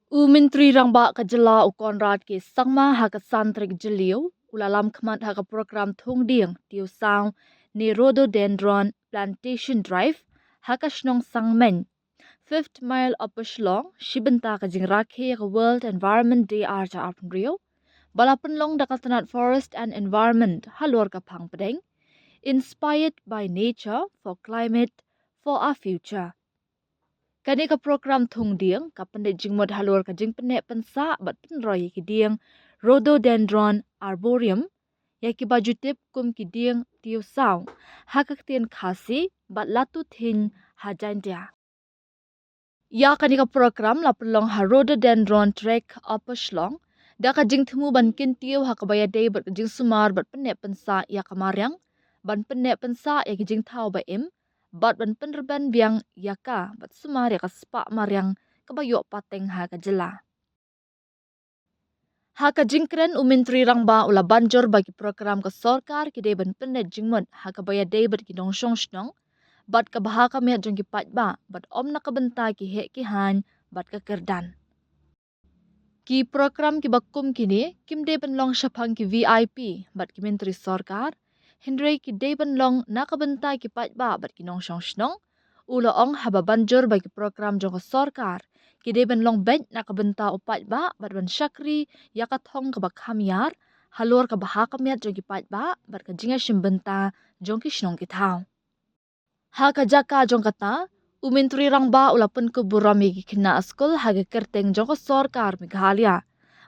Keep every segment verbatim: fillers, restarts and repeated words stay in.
U Myntri Rangbah ka jylla u Conrad K Sangma ha ka san tarik Jylliew u la lam khmat ha ka program thung dieng tiew saw ne Rhododendron Plantation Drive ha ka shnong Sangmeiñ, fifth mile Upper Shillong, shi bynta ka jingrakhe ïa ka World Environment Day ar hajar arphew hynriew, ba la pynlong da ka tnat Forest and Environment halor ka phang pdeng Inspired by Nature for Climate for Our Future. Kane ka program thung dieng ka pyndep jingmut halor ka jingpynneh pynsah bad pynroi ïa ki dieng Rhododendron Arboreum, ïa kiba ju tip kum ki dieng tiew saw ha ka ktien Khasi bad latu thiñ ha Jaintia. Ïa kane ka program la pynlong ha Rhododendron Trek, Upper Shillong, da ka jingthmu ban kyntiew ha kaba ïadei bad ka jingsumar bad pynneh pynsah ïa ka mariang, ban pynneh pynsah ïa ki jingthaw ba im, bad ban pynrben biang ïa ka bad sumar ïa ka spah mariang kaba ïoh pateng ha ka jylla. Ha ka jingkren, u Myntri Rangbah u la ban jur ba ki program ka sorkar ki dei ban pynneh jingmut ha kaba ïadei bad ki nongshong shnong bad ka bha ka miat jong ki paidbah bad ym na ka bynta ki heh ki haiñ bad ka kyrdan. Ki program kiba kum kine kim dei ban long shaphang ki V I P bad ki myntri sorkar, hynrei ki dei ban long na ka bynta ki paidbah bad ki nongshong shnong. U la ong haba ban jur ba ki program jong ka sorkar ki dei ban long beit na ka bynta u paidbah bad ban shakri ïa ka thong kaba kham ïar halor ka bha ka miat jong ki paidbah bad ka jingïashim bynta jong ki shnong ki thaw. Ha ka jaka jong kata, u Myntri Rangbah u la pynkup burom ïa ki khynnah skul ha ka kyrteng jong ka sorkar Meghalaya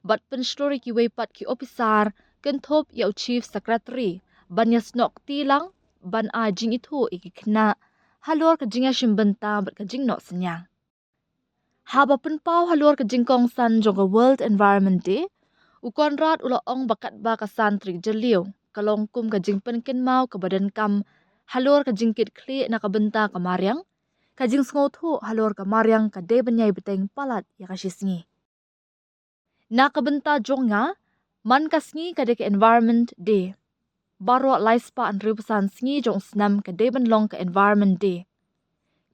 bad pynshlur ïa kiwei pat ki ophisar, kynthup ïa u Chief Secretary, ban ïasnoh kti lang ban ai jingithuh ïa ki khynnah halor ka jingïashim bynta bad ka jingnoh synñiang. Haba pynpaw halor ka jingkongsan jong ka World Environment Day, u Conrad u la ong ba katba ka san tarik Jylliew ka long kum ka jingpynkynmaw kaba donkam halor ka jingkitkhlieh na ka bynta ka mariang, ka jingsngewthuh halor ka mariang ka dei ban ïai bteng palat ïa ka shisngi. Na ka bynta jong nga, man ka sngi ka dei ka Environment Day. Baroh lai spah hynriewphew san sngi jong u snem ka dei ban long ka Environment Day.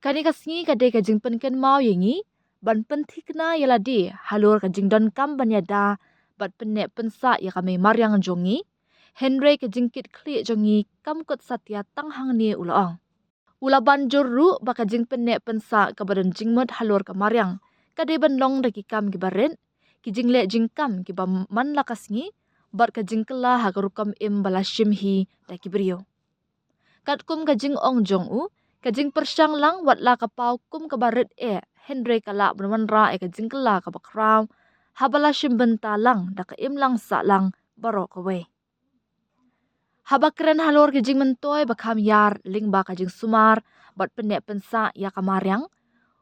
Kane ka sngi ka dei ka jingpynkynmaw ïa ngi ban pynthikna ïa lade halor ka jingdonkam ban ïada bad pynneh pynsah ïa ka mei mariang jong ngi, hynrei ka jingkitkhlieh jong ngi kam kut satia tang hangne, u la ong. U la ban jur ruh ba ka jingpynneh pynsah kaba don jingmut halor ka mariang ka dei ban long da ki kam kiba rit, ki jingleh jingkam kiba man la ka sngi bad ka jingkylla ha ka rukom im ba la shim hi da ki briew. Katkum ka jingong jong u, ka jingpyrshang lang wat la ka paw kum kaba rit eh, hynrei ka lah ban wanrah ïa ka jingkylla kaba khraw haba la shim bynta lang da ka imlang sahlang baroh kawei. Haba kren halor ki jingmyntoi ba kham ïar lyngba ka jingsumar bad pynneh pynsah ïa ka mariang,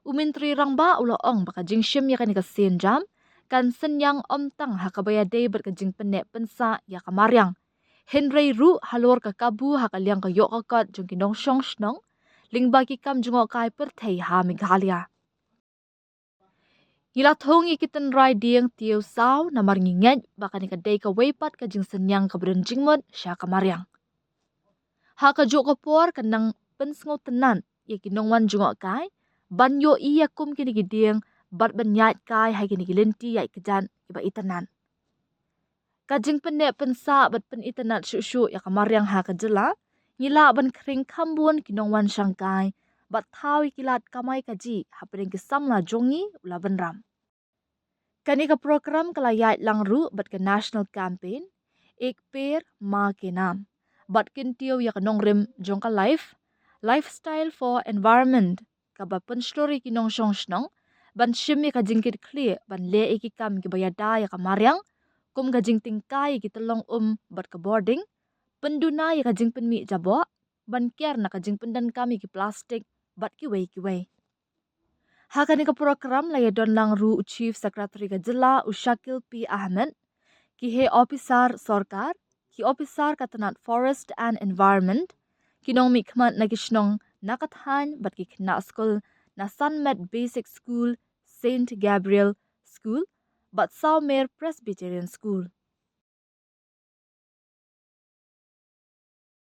u Myntri Rangbah u la ong ba ka jingshim ïa kane ka sienjam kan synñiang ym tang ha kaba ïadei bad ka jingpynneh pynsah ïa ka mariang, hynrei ruh halor ka kabu ha ka liang ka ïoh ka kot jong ki nongshong shnong lyngba ki kam jngohkai pyrthei ha Meghalaya. Ngi la thung ïa ki tynrai dieng tiew saw namar ngi ngeit ba kane ka dei kawei pat ka jingsynñiang kaba don jingmut sha ka mariang. Ha kajuh ka por ka nang pynsngewtynnat ïa ki nongwan jngohkai ban ïohi ïa kum kine ki dieng bad ban ïaid kai ha kine ki lynti ïaid kjat kiba itynnat. Ka jingpynneh pynsah bad pynitynnat shuh shuh ïa ka mariang ha ka jylla, ngi lah ban khring kham bun ki nongwan shangkai bad thaw ïa ki lad kamai kajih hapdeng ki samla jong ngi, u la bynrap. Kane ka program ka la ïaid lang ruh bad ka national campaign Ek Ped Maa Ke Naam bad kyntiew ïa ka nongrim jong ka Life, Lifestyle for Environment, kaba pynshlur ïa ki nongshong shnong ban shim ïa ka jingkitkhlieh ban leh ïa ki kam kiba ïada ïa ka mariang, kum ka jingtyngkai ïa ki tyllong um bad ka bording, pynduna ïa ka jingpynmih jaboh, ban kiar na ka jingpyndonkam ïa ki plastik bad kiwei kiwei. Ha kane ka program la ïadon lang ruh u Chief Secretary ka jylla, u Shakil P Ahmed, ki heh ophisar sorkar, ki ophisar ka tnat Forest and Environment, ki nongmihkhmat na ki shnong na ka thaiñ bad ki khynnah skul na Sunmet Basic School, Saint Gabriel School bad Sawmer Presbyterian School.